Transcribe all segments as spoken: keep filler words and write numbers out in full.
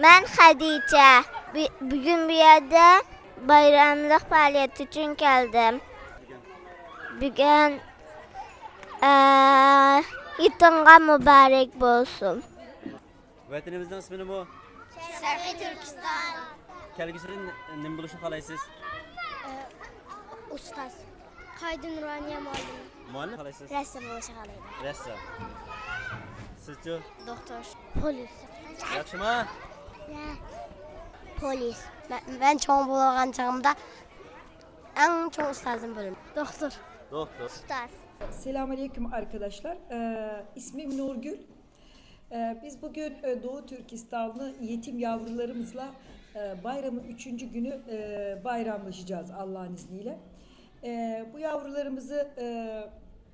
مەن خەدىچە. بۈ-، بۈگۈن بۇ يەردە بايراملىق پائالىيەت ئۈچۈن كەلدىم. بۈگۈن، ئە، يېتىڭغا مۇبارەك بولسۇن. ۋەتىنىمىزنىڭ ئىسمى نېمە؟ شەرقىي تۈركىستان. كەلگۈسىدە ن-، نېمە بولۇشنى خالايسىز؟ ئۇستاز. قائىدە نۇرانىيە مۇئەللىم. مۇئەللىم خالايسىز؟ رەسسام بولۇشنى خالايمەن. رەسسام. سىزچۇ؟ دوختۇر. پولىس. ياخشىما؟ يا. پولىس. مەن، مەن چوڭ بولغان چېغىمدا ئەڭ چوڭ ئۇستازىم بولىمەن. دوختۇر. دوختۇر. ئۇستاز. Selamünaleyküm arkadaşlar. Ee, ismim Nurgül. Ee, biz bugün e, Doğu Türkistanlı yetim yavrularımızla e, bayramın üçüncü günü e, bayramlaşacağız Allah'ın izniyle. Ee, bu yavrularımızı e,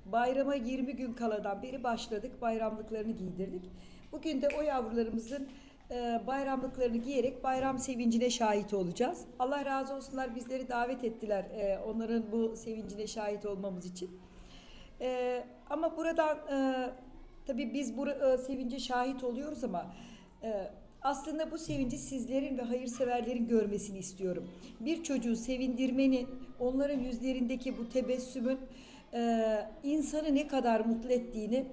bayrama yirmi gün kaladan beri başladık, bayramlıklarını giydirdik. Bugün de o yavrularımızın e, bayramlıklarını giyerek bayram sevincine şahit olacağız. Allah razı olsunlar, bizleri davet ettiler e, onların bu sevincine şahit olmamız için. E, ama buradan e, tabii biz bu e, sevince şahit oluyoruz ama e, aslında bu sevinci sizlerin ve hayırseverlerin görmesini istiyorum. Bir çocuğu sevindirmenin, onların yüzlerindeki bu tebessümün e, insanı ne kadar mutlu ettiğini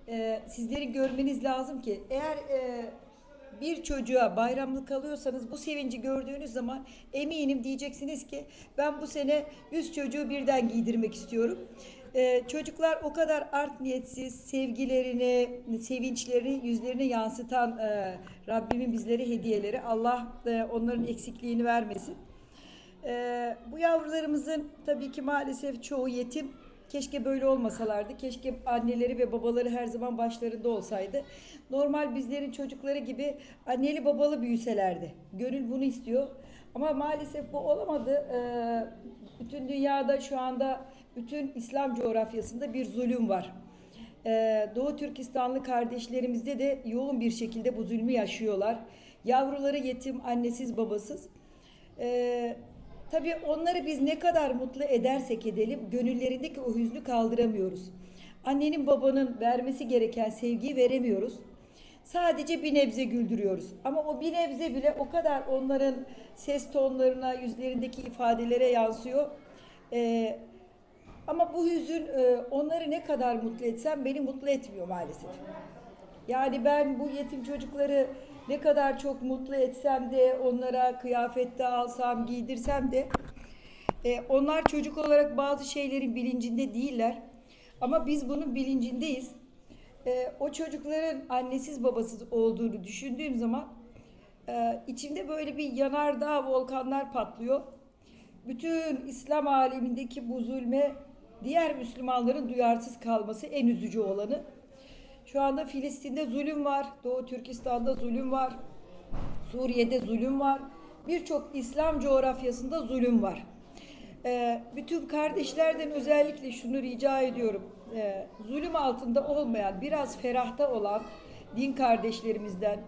e, sizlerin görmeniz lazım ki eğer e, bir çocuğa bayramlık alıyorsanız bu sevinci gördüğünüz zaman eminim diyeceksiniz ki ben bu sene yüz çocuğu birden giydirmek istiyorum. Ee, çocuklar o kadar art niyetsiz, sevgilerini, sevinçlerini yüzlerine yansıtan e, Rabbimin bizlere hediyeleri. Allah e, onların eksikliğini vermesin. Ee, bu yavrularımızın tabii ki maalesef çoğu yetim. Keşke böyle olmasalardı. Keşke anneleri ve babaları her zaman başlarında olsaydı. Normal bizlerin çocukları gibi anneli babalı büyüselerdi. Gönül bunu istiyor. Ama maalesef bu olamadı. Ee, bütün dünyada şu anda, bütün İslam coğrafyasında bir zulüm var. Ee, Doğu Türkistanlı kardeşlerimizde de yoğun bir şekilde bu zulmü yaşıyorlar. Yavruları yetim, annesiz, babasız. Ee, tabii onları biz ne kadar mutlu edersek edelim, gönüllerindeki o hüznü kaldıramıyoruz. Annenin, babanın vermesi gereken sevgiyi veremiyoruz. Sadece bir nebze güldürüyoruz. Ama o bir nebze bile o kadar onların ses tonlarına, yüzlerindeki ifadelere yansıyor. Ee, ama bu hüzün e, onları ne kadar mutlu etsem beni mutlu etmiyor maalesef. Yani ben bu yetim çocukları ne kadar çok mutlu etsem de, onlara kıyafet de alsam, giydirsem de e, onlar çocuk olarak bazı şeylerin bilincinde değiller. Ama biz bunun bilincindeyiz. E, o çocukların annesiz babasız olduğunu düşündüğüm zaman e, içimde böyle bir yanardağ, volkanlar patlıyor. Bütün İslam alemindeki bu zulme diğer Müslümanların duyarsız kalması en üzücü olanı. Şu anda Filistin'de zulüm var, Doğu Türkistan'da zulüm var, Suriye'de zulüm var, birçok İslam coğrafyasında zulüm var. Ee, bütün kardeşlerden özellikle şunu rica ediyorum. Ee, zulüm altında olmayan, biraz ferahta olan din kardeşlerimizden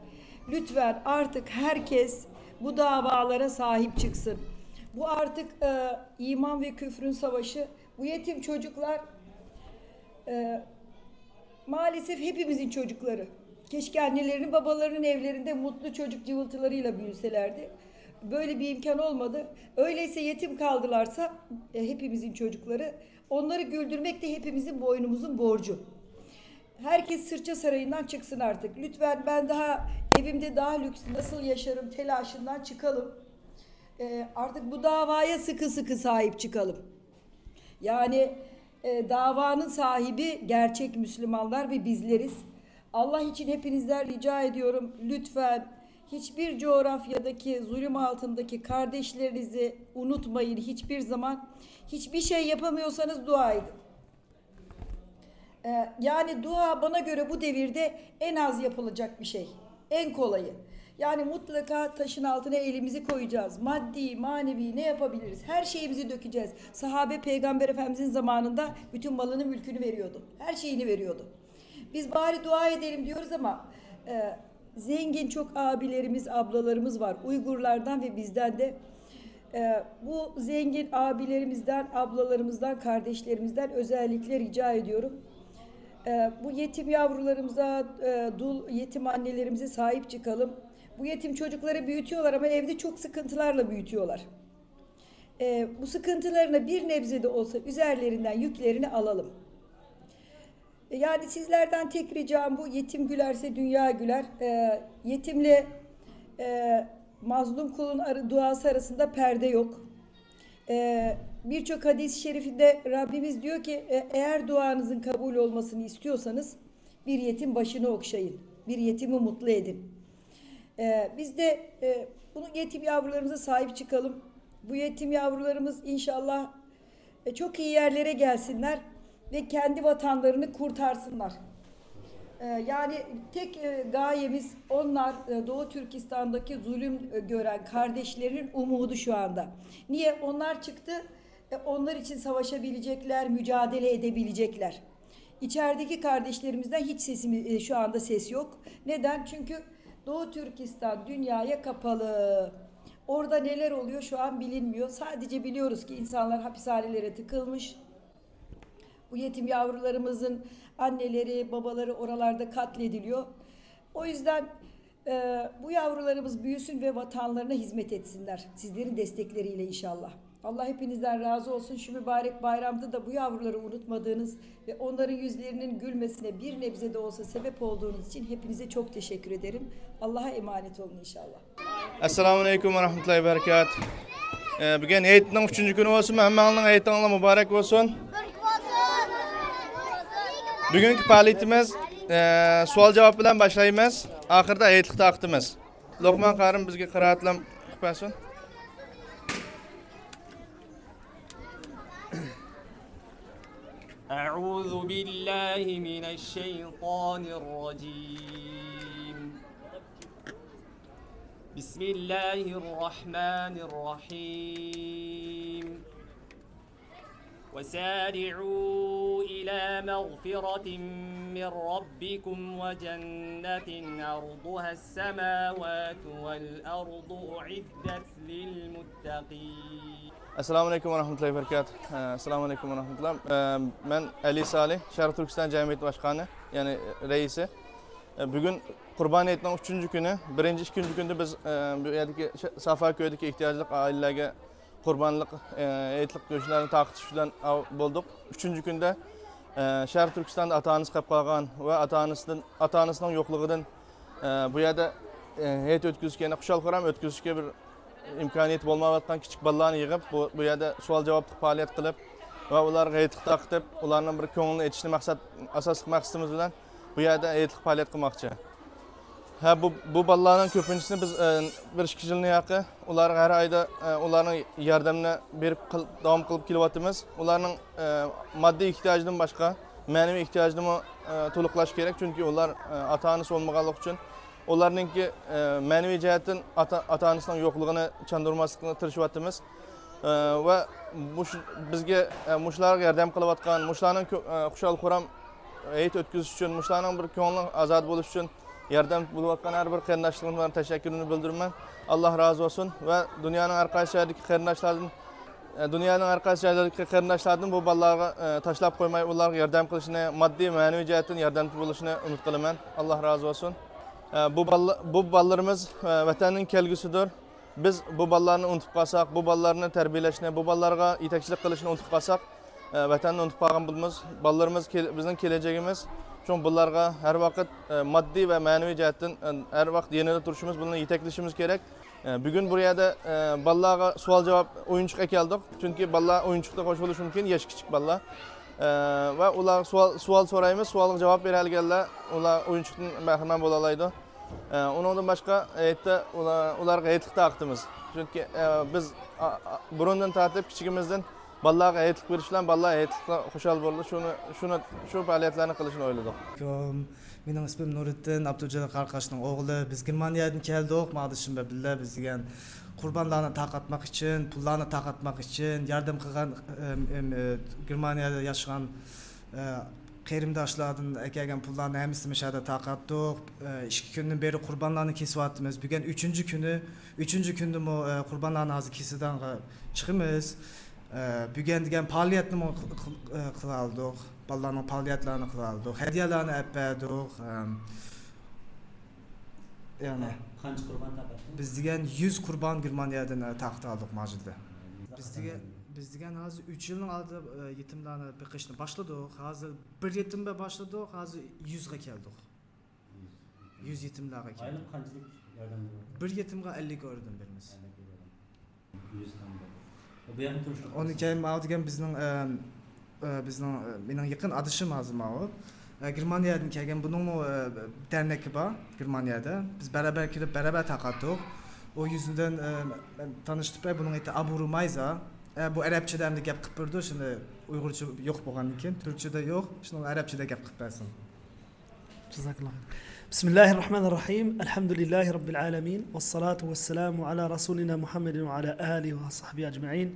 lütfen artık herkes bu davalara sahip çıksın. Bu artık e, iman ve küfrün savaşı. Bu yetim çocuklar e, maalesef hepimizin çocukları. Keşke annelerinin, babalarının evlerinde mutlu çocuk cıvıltılarıyla büyüselerdi. Böyle bir imkan olmadı. Öyleyse yetim kaldılarsa e, hepimizin çocukları, onları güldürmek de hepimizin boynumuzun borcu. Herkes sırça sarayından çıksın artık. Lütfen, ben daha evimde daha lüks nasıl yaşarım telaşından çıkalım. E, artık bu davaya sıkı sıkı sahip çıkalım. Yani e, davanın sahibi gerçek Müslümanlar ve bizleriz. Allah için hepinizden rica ediyorum. Lütfen hiçbir coğrafyadaki zulüm altındaki kardeşlerinizi unutmayın hiçbir zaman. Hiçbir şey yapamıyorsanız dua edin. Ee, yani dua bana göre bu devirde en az yapılacak bir şey. En kolayı. Yani mutlaka taşın altına elimizi koyacağız. Maddi, manevi ne yapabiliriz? Her şeyimizi dökeceğiz. Sahabe Peygamber Efendimizin zamanında bütün malını, mülkünü veriyordu. Her şeyini veriyordu. Biz bari dua edelim diyoruz ama e, zengin çok abilerimiz, ablalarımız var. Uygurlardan ve bizden de. E, bu zengin abilerimizden, ablalarımızdan, kardeşlerimizden özellikle rica ediyorum. E, bu yetim yavrularımıza, e, dul yetim annelerimize sahip çıkalım. Bu yetim çocukları büyütüyorlar ama evde çok sıkıntılarla büyütüyorlar. E, bu sıkıntılarını bir nebze de olsa üzerlerinden yüklerini alalım. E, yani sizlerden tek ricam bu, yetim gülerse dünya güler. E, yetimle e, mazlum kulun arı, duası arasında perde yok. E, Birçok hadis-i şerifinde Rabbimiz diyor ki, e, eğer duanızın kabul olmasını istiyorsanız bir yetim başını okşayın, bir yetimi mutlu edin. Ee, biz de e, bunu yetim yavrularımıza sahip çıkalım. Bu yetim yavrularımız inşallah e, çok iyi yerlere gelsinler ve kendi vatanlarını kurtarsınlar. Ee, yani tek e, gayemiz onlar, e, Doğu Türkistan'daki zulüm e, gören kardeşlerinin umudu şu anda. Niye? Onlar çıktı, e, onlar için savaşabilecekler, mücadele edebilecekler. İçerideki kardeşlerimizden hiç sesimiz, e, şu anda ses yok. Neden? Çünkü Doğu Türkistan dünyaya kapalı. Orada neler oluyor şu an bilinmiyor. Sadece biliyoruz ki insanlar hapishanelere tıkılmış. Bu yetim yavrularımızın anneleri, babaları oralarda katlediliyor. O yüzden e, bu yavrularımız büyüsün ve vatanlarına hizmet etsinler. Sizlerin destekleriyle inşallah. Allah hepinizden razı olsun. Şu mübarek bayramda da bu yavruları unutmadığınız ve onların yüzlerinin gülmesine bir nebze de olsa sebep olduğunuz için hepinize çok teşekkür ederim. Allah'a emanet olun inşallah. ئەسسالامۇ ئەلەيكۇم ۋە رەھمەتۇللاھى ۋە بەرىكاتۇھ. بۈگۈن ھېيتنىڭ ئۈچىنچى كۈنى بولسىمۇ، ھەممىڭلارنىڭ ھېيتىڭلار مۇبارەك بولسۇن. بۈگۈنكى پائالىيىتىمىز سوئال جاۋاب بىلەن باشلايمىز. ئاخىرىدا ھېيتلىق تارقىتىمىز. لوقمان قارىم بىزگە قىرائەت بىلەن ئوقۇپ بەرسۇن. أعوذ بالله من الشيطان الرجيم. بسم الله الرحمن الرحيم. وسارعوا إلى مغفرة من ربكم وجنة عرضها السماوات والأرض أعدت للمتقين. ئەسسالامۇ ئەلەيكۇم ۋە رەھمەتۇللاھى ۋە بەرىكاتۇھ. ئەسسالامۇ ئەلەيكۇم ۋە رەھمەتۇللاھ. مەن ئەلى سالىھ، شەرقىي تۈركىستان جەمئىيىتى باشقانى، يەنى رەئىسى. بۈگۈن قۇربان ھېيتنىڭ ئۈچىنچى كۈنى، بىرىنچى، ئىككىنچى كۈندە بىز بۇ يەردىكى سافا كۆيدىكى ئېھتىياجلىق ئائىلىلەرگە قۇربانلىق، ھېيتلىق گۆشلەرنى تارقىتىش بىلەن بولدۇق. ئۈچىنچى كۈندە شەرقىي تۈركىستاندا ئاتا ئانىسى قېلىپ قالغان ۋە ئاتا ئانىسىدىن، ئاتا ئانىسىنىڭ يوقلۇقىدىن بۇ يەردە ھېيت ئۆتكۈزۈشكە، يەنى خۇشال خۇرام ئۆتكۈزۈشكە بىر ئىمكانىيىتى بولمايۋاتقان كىچىك بالىلارنى يىغىپ، بۇ، بۇ يەردە سوئال جاۋابلىق پائالىيەت قىلىپ ۋە ئۇلارغا ھېيتلىق تارقىتىپ، ئۇلارنىڭ بىر كۆڭلىنى ئېچىشنى مەقسەت، ئاساسلىق مەقسىتىمىز بىلەن بۇ يەردە ھېيتلىق پائالىيەت قىلماقچى. ھە، بۇ، بۇ بالىلارنىڭ كۆپىنچىسىنى بىز، ئە، بىر ئىككى يىلنى ياقى ئۇلارغا ھەر ئايدا، ئە، ئۇلارنىڭ ياردەمنى بېرىپ قىل-، داۋام قىلىپ كېلىۋاتىمىز. ئۇلارنىڭ، ئە، ماددىي ئېھتىياجىدىن باشقا، مەنىۋى ئېھتىياجىنىمۇ، ئە، تولۇقلاش كېرەك، چۈنكى ئۇلار، ئە، ئاتا-ئانىسى بولمىغانلىقى ئۈچۈن ئۇلارنىڭكى، ئە، مەنىۋى جەھەتتىن ئاتا، ئاتا-ئانىسىنىڭ يوقلۇقىنى چاندۇرماسلىققا تىرىشىۋاتىمىز. ئە، ۋە مۇش-، بىزگە، ئە، مۇشۇلارغا ياردەم قىلىۋاتقان، مۇشۇلارنىڭ كۆ-، ئە، خۇشال-خۇرام ھېيت ئۆتكۈزۈش ئۈچۈن، مۇشۇلارنىڭ بىر كۆڭلى ئازادە بولۇش ئۈچۈن ياردەم بولۇۋاتقان ھەر بىر قېرىنداشلىرىمىزغا تەشەككۈرۈمنى بىلدۈرىمەن. ئاللا رازى بولسۇن ۋە دۇنيانىڭ ھەر قايسى جايىدىكى قېرىنداشلاردىن، ئە، دۇنيانىڭ ھەر قايسى جايلىرىدىكى قېرىنداشلاردىن بۇ بالىلارغا، ئە، تاشلاپ قويماي، ئۇلارغا ياردەم قىلىشنى، ماددىي، مەنىۋى جەھەتتىن ياردەمچى بولۇشىنى ئۈمىد قىلىمەن. ئاللا رازى بولسۇن. ئە، بۇ بالىلا-، بۇ بالىلىرىمىز، ئە، ۋەتەننىڭ كەلگۈسىدۇر. بىز بۇ بالىلارنى ئۇنتۇپ قالساق، بۇ بالىلارنى تەربىيەلەشنى، بۇ بالىلارغا يېتەكچىلىك قىلىشنى ئۇنتۇپ قالساق، ئە، ۋەتەننى ئۇنتۇپ قالغان بولىمىز. بالىلىرىمىز كېل-، بىزنىڭ كېلەچىكىمىز. شۇڭا بالىلارغا ھەر ۋاقىت، ئە، ماددىي ۋە مەنىۋى جەھەتتىن، ئە، ھەر ۋاقىت يېنىدا تۇرۇشىمىز، بۇلارنى يېتەكلىشىمىز كېرەك. ئە، بۈگۈن بۇ يەردە، ئە، بالىلارغا سوئال-جاۋاب ئويۇنچۇق ئەكەلدۇق. چۈنكى بالىلار ئويۇنچۇقتا خوش بولۇشى مۇمكىن، ياشى كىچىك بالىلار. ئە، ۋە ئۇلارغا سوئال، سوئال سورايمىز، سوئالغا جاۋاب بېرەلىگەنلەر ئۇلار ئويۇنچۇقتىن بەھرىمەن بولالايدۇ. ئە، ئۇنىڭدىن باشقا ھېيتتا ئۇلار، ئۇلارغا ھېيتلىق تارقىتىمىز. چۈنكى، ئە، بىز، ئا، ئا، بۇرۇندىن تارتىپ كىچىكىمىزدىن بالىلارغا ھېيتلىق بېرىش بىلەن بالىلار ھېيتلىقتا خۇشال بولىدۇ. شۇنى، شۇنى، شۇ پائالىيەتلەرنى قىلىشنى ئويلىدۇق. ئەلەيكۇم. مېنىڭ ئىسمىم نۇرىدىن، ئابدۇجېلىل قاراقاشنىڭ ئوغلى. بىز گېرمانىيەدىن كەلدۇق، ماڭا ئادىشىم بىلەن بىللە. بىز دېگەن قۇربانلارنى تارقاتماق ئۈچۈن، پۇللارنى تارقاتماق ئۈچۈن، ياردەم قىلغان، ئىم، ئىم، ئى، گېرمانىيەدە ياشىغان، ئى، قېرىنداشلاردىن ئەكەلگەن پۇللارنى ھەممىسىنى مۇشۇ يەردە تارقاتتۇق. ئى، ئىككى كۈندىن بېرى قۇربانلارنى كېسىۋاتىمىز. بۈگۈن ئۈچىنچى كۈنى. ئۈچىنچى كۈندىمۇ، ئى، قۇربانلارنى ھازىر كېسىدىغانغا چىقىمىز. ئە، بۈگۈن دېگەن پائالىيەتنىمۇ قىل-، قىل-، ئە، قىلالىدۇق. بالىلارنىڭ پائالىيەتلەرنى قىلالىدۇق. ھەدىيەلەرنى ئەپ بەردۇق. ئەم، يەنى قانچە قۇربان تارقاتتىڭىز؟ بىز دېگەن يۈز قۇربان گېرمانىيەدىن، ئە، تارقىتىۋالدۇق ماجىلدا. بىز دېگەن، بىز دېگەن ھازىر ئۈچ يىلنىڭ ئالدىدا، ئە، يېتىملارنى بېقىشنى باشلىدۇق. ھازىر بىر يېتىمگە باشلىدۇق، ھازىر يۈزگە كەلدۇق. يۈز يېتىملەرگە كەلدۇق. ئايلىق قانچىلىك ياردەم بېرىۋاتىسىز؟ بىر يېتىمگە ئەللىك ئورۇدىن بېرىمىز. ئەللىك ئورۇدىن. يۈز تامغا. بۇ يەردە تۇرۇشلۇق. ئۇنى كەينى ماۋۇ دېگەن بىزنىڭ، ئە، ئە، بىزنىڭ، ئە، مېنىڭ يېقىن ئادىشىم ھازىر ماۋۇ. ئە، گېرمانىيەدىن كەلگەن، بۇنىڭمۇ، ئە، دەرنىكى بار گېرمانىيەدە. بىز بەرابەر كىرىپ، بەرابەر تارقاتتۇق. ئۇ يۈزىدىن، ئە، مەن تانىشتىپ، بۇنىڭ ئېتى ئابۇ رۇمايزا. ئە، بۇ ئەرەبچىدە ئەمدى گەپ قىلىپ بېرىدۇ، شۇنى ئۇيغۇرچە يوق بولغاندىن كېيىن، تۈركچىدە يوق، شۇنى ئەرەبچىدە گەپ قىلىپ بەرسۇن. جزاك الله خير. بسم الله الرحمن الرحيم. الحمد لله رب العالمين، والصلاة والسلام على رسولنا محمد وعلى آله وصحبه أجمعين.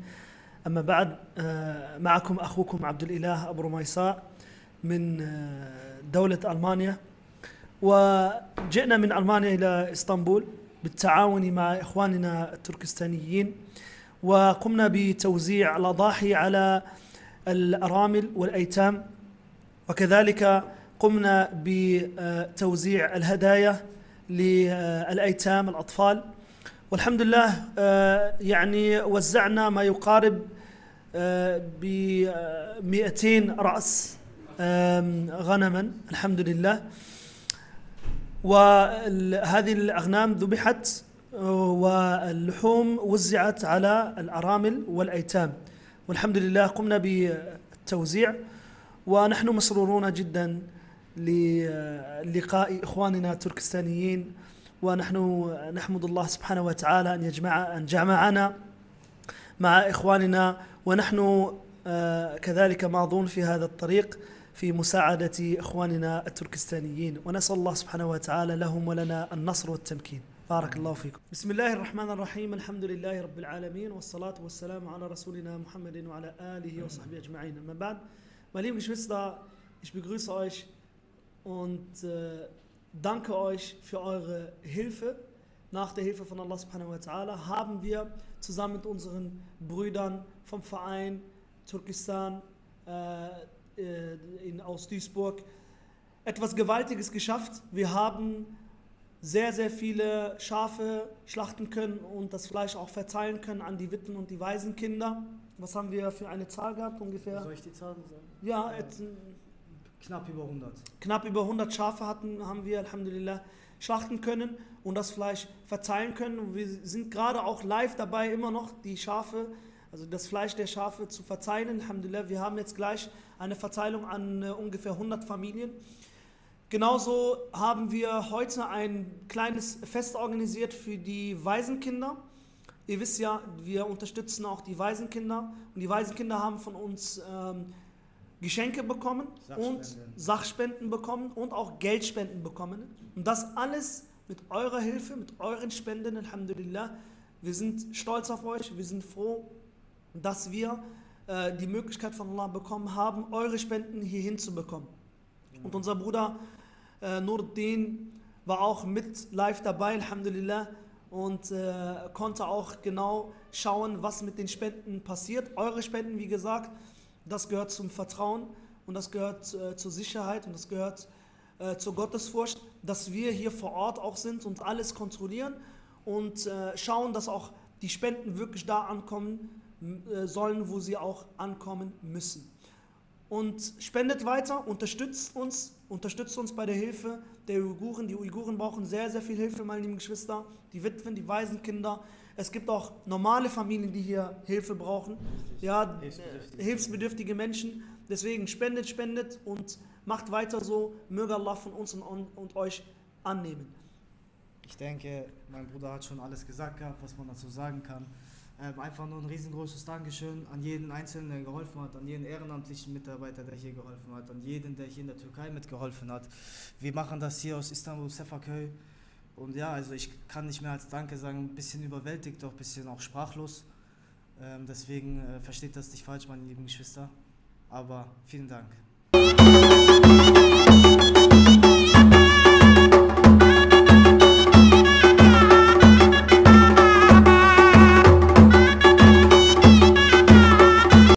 أما بعد، آه، معكم أخوكم عبد الإله أبو رميصاء من، آه، دولة ألمانيا. وجئنا من ألمانيا إلى إسطنبول بالتعاون مع إخواننا التركستانيين، وقمنا بتوزيع الأضاحي على الأرامل والأيتام، وكذلك قمنا بتوزيع الهدايا للأيتام الأطفال. والحمد لله، آه، يعني وزعنا ما يقارب، آه، ب مائتين رأس، آم، غنما، الحمد لله. وهذه الأغنام ذبحت، آه، واللحوم وزعت على الأرامل والأيتام. والحمد لله قمنا بالتوزيع، ونحن مسرورون جدا للقاء إخواننا التركستانيين، ونحن نحمد الله سبحانه وتعالى أن يجمع، أن جمعنا مع إخواننا، ونحن، آه، كذلك ماضون في هذا الطريق في مساعدة إخواننا التركستانيين، ونسأل الله سبحانه وتعالى لهم ولنا النصر والتمكين. بارك الله فيكم. بسم الله الرحمن الرحيم. الحمد لله رب العالمين، والصلاة والسلام على رسولنا محمد وعلى آله وصحبه أجمعين. أما بعد، meine lieben Geschwister, ich begrüße euch und, äh, danke euch für eure Hilfe. Nach der Hilfe von Allah subhanahu wa ta'ala haben wir zusammen mit unseren Brüdern vom Verein Türkistan, äh, äh, in, aus Duisburg etwas Gewaltiges geschafft. Wir haben sehr, sehr viele Schafe schlachten können und das Fleisch auch verteilen können an die Witwen und die Waisenkinder. Was haben wir für eine Zahl gehabt ungefähr? Soll ich die Zahlen sagen? Ja, äh, et, Knapp über hundert. Knapp über hundert Schafe hatten, haben wir, Alhamdulillah, schlachten können und das Fleisch verteilen können. Und wir sind gerade auch live dabei, immer noch die Schafe, also das Fleisch der Schafe zu verteilen. Alhamdulillah, wir haben jetzt gleich eine Verteilung an, äh, ungefähr hundert Familien. Genauso haben wir heute ein kleines Fest organisiert für die Waisenkinder. Ihr wisst ja, wir unterstützen auch die Waisenkinder. Und die Waisenkinder haben von uns, ähm, Geschenke bekommen und Sachspenden. Sachspenden bekommen und auch Geldspenden bekommen. Und das alles mit eurer Hilfe, mit euren Spenden, Alhamdulillah. Wir sind stolz auf euch, wir sind froh, dass wir, äh, die Möglichkeit von Allah bekommen haben, eure Spenden hierhin zu bekommen. Und unser Bruder, äh, Nurdin war auch mit live dabei, Alhamdulillah, und, äh, konnte auch genau schauen, was mit den Spenden passiert. Eure Spenden, wie gesagt, das gehört zum Vertrauen und das gehört, äh, zur Sicherheit und das gehört, äh, zur Gottesfurcht, dass wir hier vor Ort auch sind und alles kontrollieren und, äh, schauen, dass auch die Spenden wirklich da ankommen, m-, äh, sollen, wo sie auch ankommen müssen. Und spendet weiter, unterstützt uns, unterstützt uns bei der Hilfe der Uiguren. Die Uiguren brauchen sehr, sehr viel Hilfe, meine lieben Geschwister. Die Witwen, die Waisenkinder. Es gibt auch normale Familien, die hier Hilfe brauchen. Ja, hilfsbedürftige, hilfsbedürftige Menschen. Deswegen spendet, spendet und macht weiter so. Möge Allah von uns und, und, und euch annehmen. Ich denke, mein Bruder hat schon alles gesagt gehabt, was man dazu sagen kann. Ähm, einfach nur ein riesengroßes Dankeschön an jeden Einzelnen, der geholfen hat, an jeden ehrenamtlichen Mitarbeiter, der hier geholfen hat, an jeden, der hier in der Türkei mitgeholfen hat. Wir machen das hier aus Istanbul Sefaköy. Und ja, also ich kann nicht mehr als Danke sagen, ein bisschen überwältigt, auch ein bisschen auch sprachlos. Ähm, deswegen, äh, versteht das nicht falsch, meine lieben Geschwister. Aber vielen Dank.